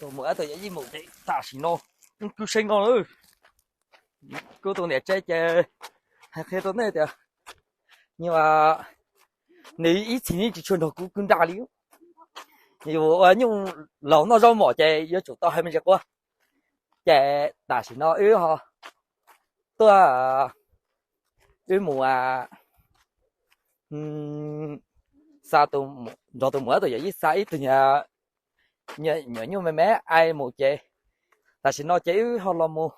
Tus muam tus yawm yij mus ces tam sim no wb kwv seeb no lawm. Kuv tus niam tsev ces hais qhia rau nej tias, nws ib txhis yeej tsis tshua nrog kuv kwv nrag li. Yus ua nyuj laus noj zaub mom ces yuav tsum tau hais me ntsis quaj. Ces tam sim no wb ho tuaj, wb mus xa, nrog tus muam tus yawm yij xa ib tug nyuam nyuj me me ai mus ces tam sim no ces wb ho los mus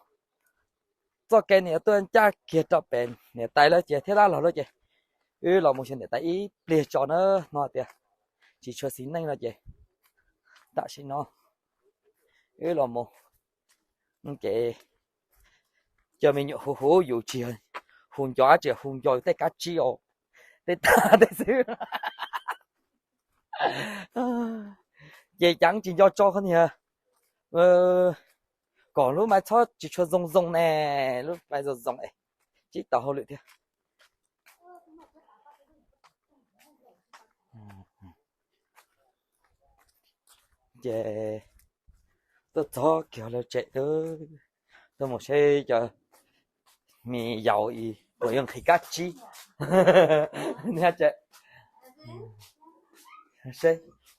txoj kev nws yuav tuaj ncaj kiag rau pem niam tais lawv ces thiab dab laug lawv ces wb los mus xyuas niam tais ib pliag tso na, hnov tias tsis tshua xis neej no ces tam sim no wb los mus ces cov me nyuam hu hu yus tsis yog hu nco, tsis yog hu nco yus tej kab tsib os, tej tag tej xwb. Ces cas tsis nco tso qhov niag kom lub maiv txhob tsis tshua zoo zoo ne, lub maiv zoo zoo es tsis tau hauj lwm thiab. Ces tuaj txog kiag lawv tsev, tuaj mus saib cov me yaus puas yuav nqhis kab tsib.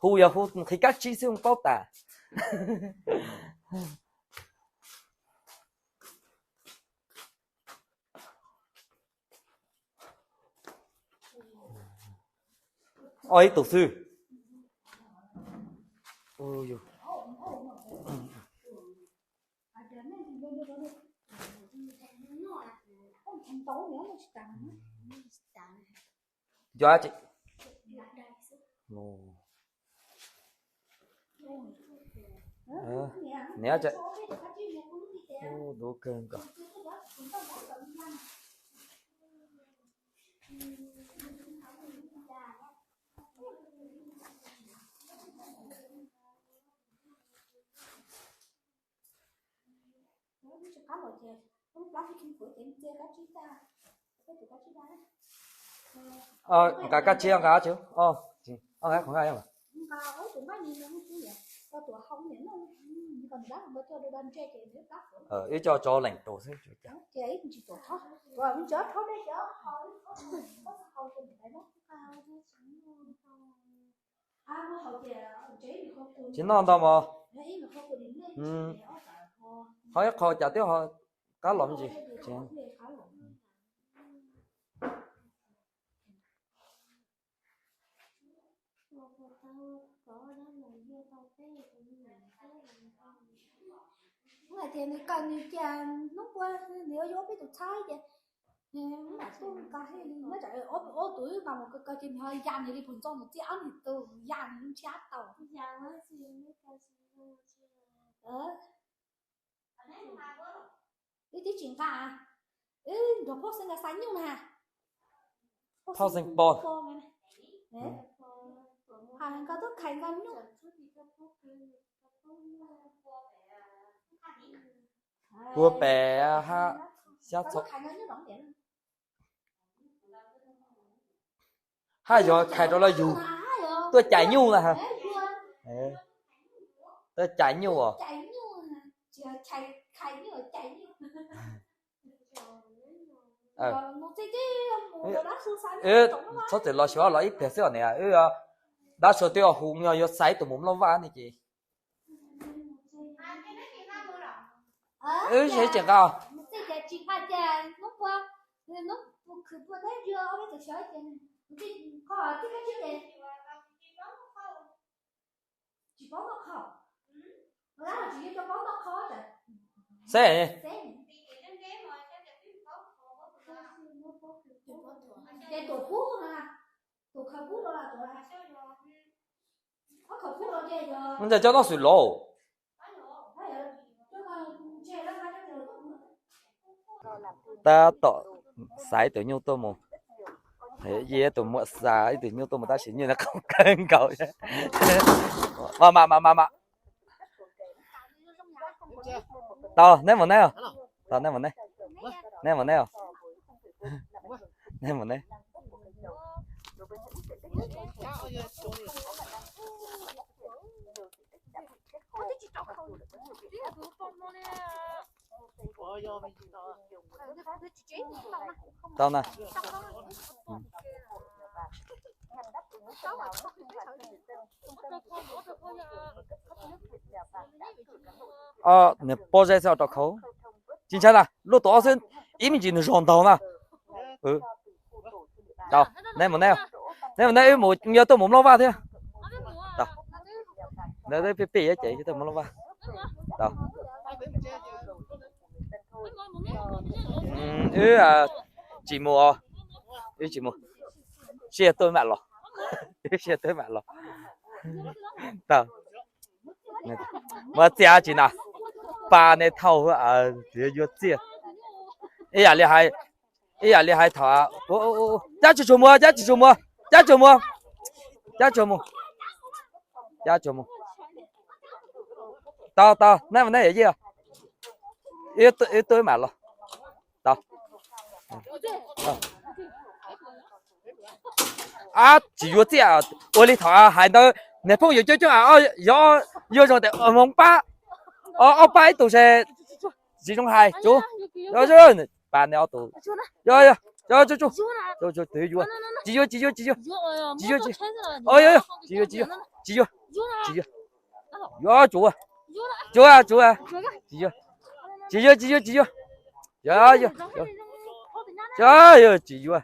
Hu yog hu nqhis kab tsib xwb paub tas. Ob ib tug xwb. Cov niam, dub kawg nkaus. Nqa kab tsib, nqa, nqa qhov nqa. Wb coj tso leem tus xwb. Tsis noj ntau mos. Ho ib qho cas twb ho qab los me ntsis. Hais tias nws kawg nws cia hnub ua nws yuav yuav peb tus txhab ces nws mam tuaj nqa, nyob tsam ob tug wb nqa mus kawg kawg ces nws ho ya nws li pug ntxooj mus txij ob niag tug ya nws ntshiab tau. Wb twb tsis nqa, wb nrog Phauj Xeeb nqa xa nyuj na. Phauj Xeeb pog, hais nqa tub khais nqa nyuj. Puag pem hab xyab txho. Hab yog khais rau lawv yug tuaj cais nyuj na. Tuaj cais nyuj os. Txhob txwm los xyuas los ib pliag xwb os niam. Dab Sua twb hu yog yuav xa ib tug mus Nplog Vaj ne ces wb tsis nqa. Xeb, ntawd cov noj xwm los. Tab tom xa ib tug nyuj tuaj mus. Ib tug muam xa ib tug nyuj tuaj mus tab sis nyuj qau kawg nkaus. Mam mam mam mam. Tau, neb mus neb. Tau, neb mus neb. Neb mus neb. Neb mus neb. Tau na. Nws pob zeb xwb rau khau. Tsis ntshai na, luaj tus ob xwb, ib me ntsis nws zog ntaug na. Neb mus neb, neb mus neb, wb mus yog tuaj mus Nplooj Vaj thiab. Pem pem ces tuaj mus Nplooj Vaj. Wb tsis mus, wb tsis mus, sib tuaj mam los, wb sib tuaj mam los. Muab txiaj tsis na, pa nej thauj, yuav txiaj. Ib yam li hais, ib yam li hais thaum, cab tsuag tsuag mus, cab tsuag tsuag mus, cab tsuag mus, cab tsuag mus, cab tsuag mus. Tau tau, neb mus neb yawm yij, wb tuaj wb mam los. Tau. Ab, tsis yuav txiaj, ua li thaum hais ntawd, niag phooj ywg coob coob, yog zoo tias hmoov pab, ob pab ib tug se tsis zoo hais tsuv. Pa ne ob tug, tsis yuav, tsis yuav, tsis yuav, tsis yuav, tsis yuav, tsis yuav, tsis yuav, tsis yuav, tsuv, tsuv, tsis yuav, tsis yuav, tsis yuav, tsis yuav, tsis yuav, tsis yuav.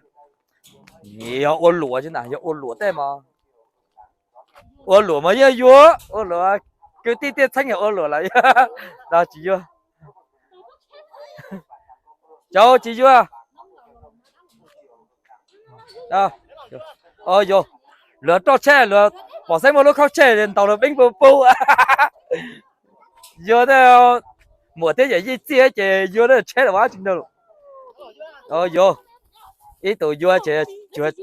Yog ua luam xwb na, yog ua luam tej mas, ua luam mas yeej yuav, ua luam, kwv tij tiaj txheeb yog ua luam lawm, tsis yuav. Cov tsis yuav. Yog, luag roj tsheb, luag pom xeeb muaj lub khaub tsheb ntaus luag peeb pua pua. Yuav tej muam thiab yawm yij txiaj ces yuav tej tsheb los ua dab tsi ntag. Yog, ib tug yuav ces, yog,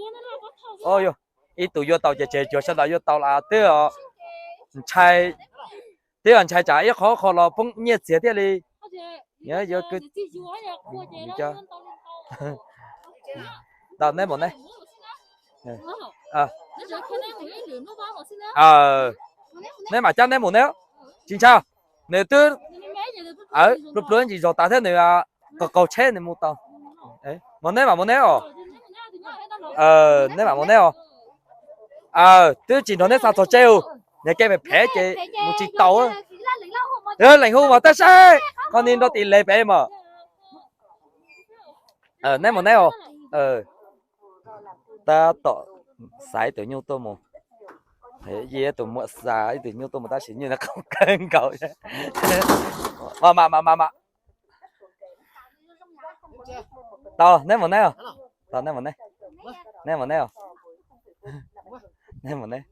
ib tug yuav tau ces tseem cuag sawv daws yuav tau los twb ntshai, twb ntshai tsam ib qho qho los poob nyiaj txiag thiaj li. Tau neb mus neb. Neb mam cab neb mus neb, tsis ntshai. Nws twb pluav pluav ntsis zog tas thiab nws qaug qaug tsheb nws mus tau. Mus neb mam mus neb os. Neb mam mus neb os. Twb tsis nrog neb xa txog tsev, niag kev phem phem ces mus tsis tau. Leej hu mas tab saib qhov ni nrov tis le pem mas. Neb mus neb os. Tab tom xa ib tug nyuj tuaj mus, ib tug muam xa ib tug nyuj tuaj mus tab sis nyuj qau kawg nkaus. Mam mam mam mam. Tau, neb mus neb os. Tau, neb mus neb. Neb mus neb os. Neb mus neb.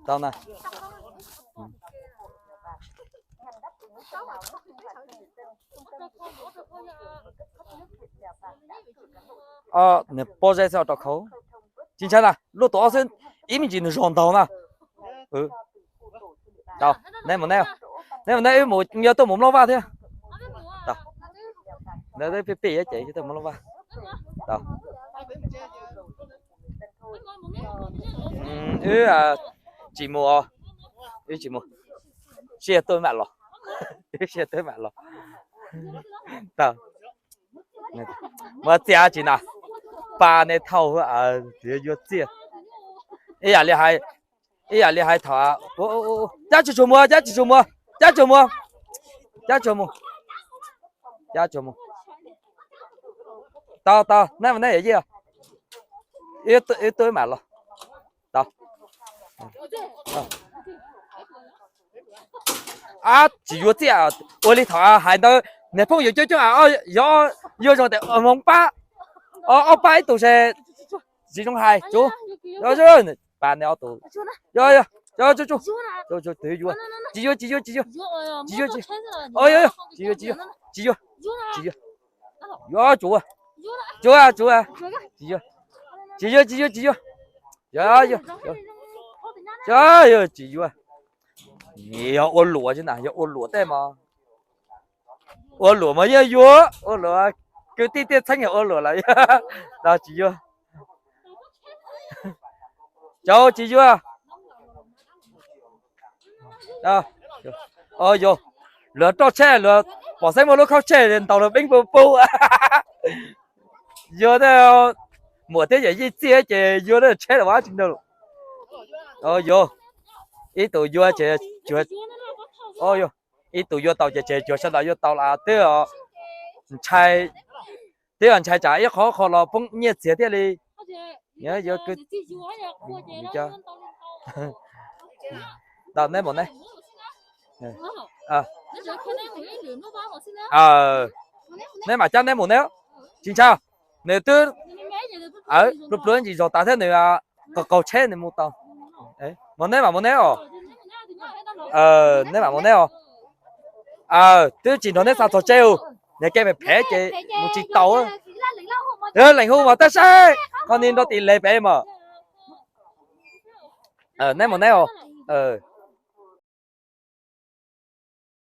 Tau na. Nws pob zeb xwb rau khau. Tsis ntshai na, luaj tus ob xwb, ib me ntsis nws zog ntaug na. Tau, neb mus neb, neb mus neb, wb mus yog tuaj mus Nplooj Vaj thiab. Pem pem ces tuaj mus Nplooj Vaj. Wb tsis mus, wb tsis mus, sib tuaj mam los, wb sib tuaj mam los. Muab txiaj tsis na, pa nej thauj, yuav txiaj. Ib yam li hais, ib yam li hais thaum, cab tsuag tsuag mus, cab tsuag tsuag mus, cab tsuag mus, cab tsuag mus. Tau tau, neb mus neb yawm yij, wb tuaj wb mam los. Tau. Ab, tsis yuav txiaj, ua li thaum hais ntawd, niag phooj ywg coob coob, yog zoo tias hmoov pab, ob pab ib tug se tsis zoo hais tsuv. Pa ne ob tug, yog, yog, tsuv, tsuv, tsuv, yuav, tsis yuav, tsis yuav, tsis yuav, tsis yuav, tsis yuav, tsis yuav, tsis yuav, tsis yuav, tsuv, tsuv, tsis yuav, tsis yuav, tsis yuav, tsis yuav, tsis yuav. Yog ua luam xwb na, yog ua luam tej mas. Ua luam mas yeej yuav, ua luam, kwv tij tiaj txheeb ua luam lawm, tsis yuav. Cov tsis yuav. Yog, luag roj tsheb, luag pom xeeb muaj lub khaub tsheb ntaus luag peeb pug pug. Yuav, muam thiab yawm yij txiaj ces yuav tsheb los ua tsis nrog. Yuav, ib tus yuav ces, ib tus yuav tau ces tseem cuag sawv daws yuav tau los twb ntshai, twb ntshai tsam ib qho qho los poob nyiaj txiag thiaj li. Neb mus neb, neb mam cab neb mus neb, tsis ntshai, nws twb pluav pluav ntsis zog tas thiab nws qaug qaug tsheb nws mus tau. Mus neb mam mus neb os. Neb mam mus neb os. Twb tsis nrog neb xa txog tsev u, niag kev phem phem ces mus tsis tau. Leej hu mas tab saib qhov ni nrog tim le pem mas. Neb mus neb os.